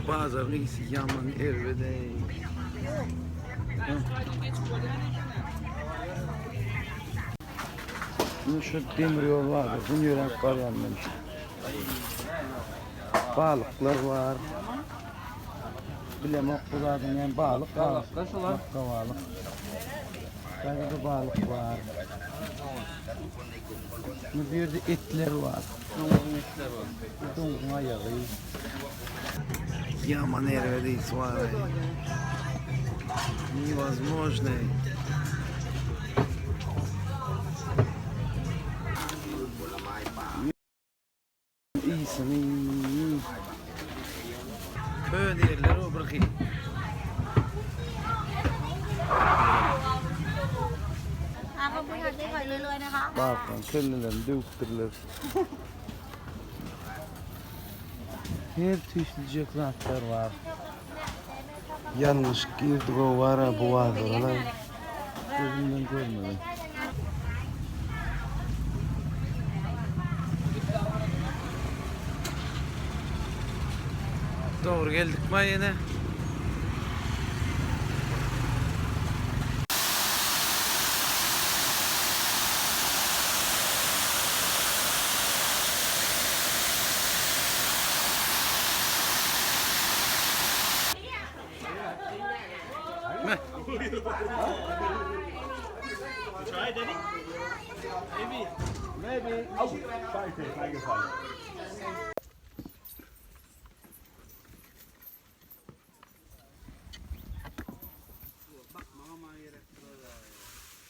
Bazaryň ysy ýaman erbet-eý. Indi şu demir ýol bardyr. Gün ýöräp barýan men. Balyklar bar. Bilemok bu zadyň näme balyk. Balyk şular. Bakka balyk. Bärde balyk bar. Bu ýerde etler bar. Doňuzyň etleri bar. Doňuzyň aýagy. Ýaman erbet ys bar. Невозможно. Ýysyny. Köne ýerler o bir hili. Balkan kellelerini döwüpdirler. Her tüýsüljek zatlar bar. Ýalňyş girdik o wara bu bazara. Gözümden görmedi. Dogry geldikmi ýene?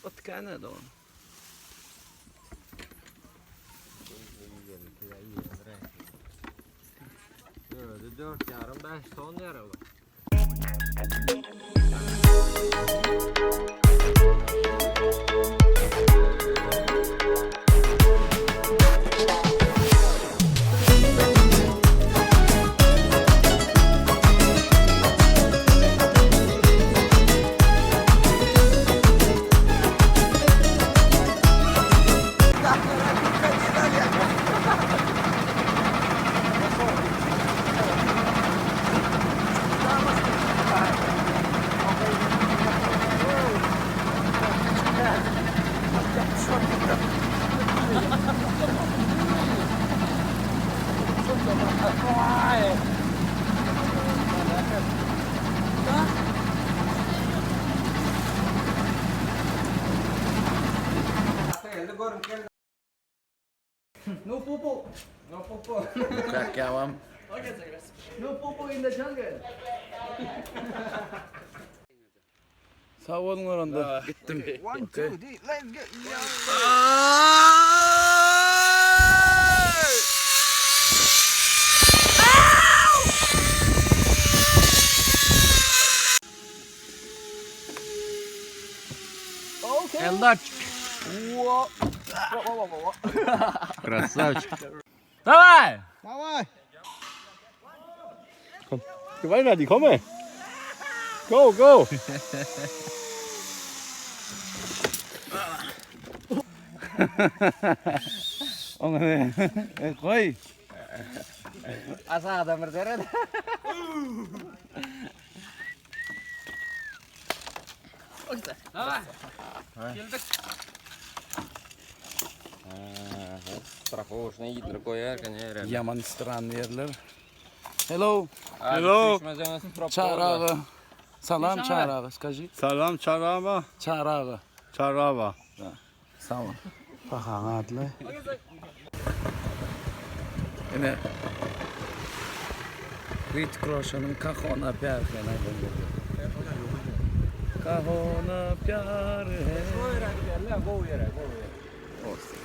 Ot känä dogan. Dört ýarym, bäş ton ýaraly. No popo. No popo. Kakawam. No popo in the jungle. Sag boluň oranda. Gitdim. One, two, three, let's go. Okay. Красавчик. Давай! Давай. Geh weiter, die komme. Go, go. Oňa ne? Goý. Asa adam bir seret. Страховочный ýitdir goýarken ýere. Ýaman stranny ýerler. Hello. Hello. Çary aga. Salam Çary aga, skaži. Salam Çarava. Çary aga. Çarava. Sag bol. Pahaň adly. Ine. Ritk Roşanyň Kahona pyar he aýdan gelýär. Kahona pyar he. Gowy ýere, gowy ýere. Olsun.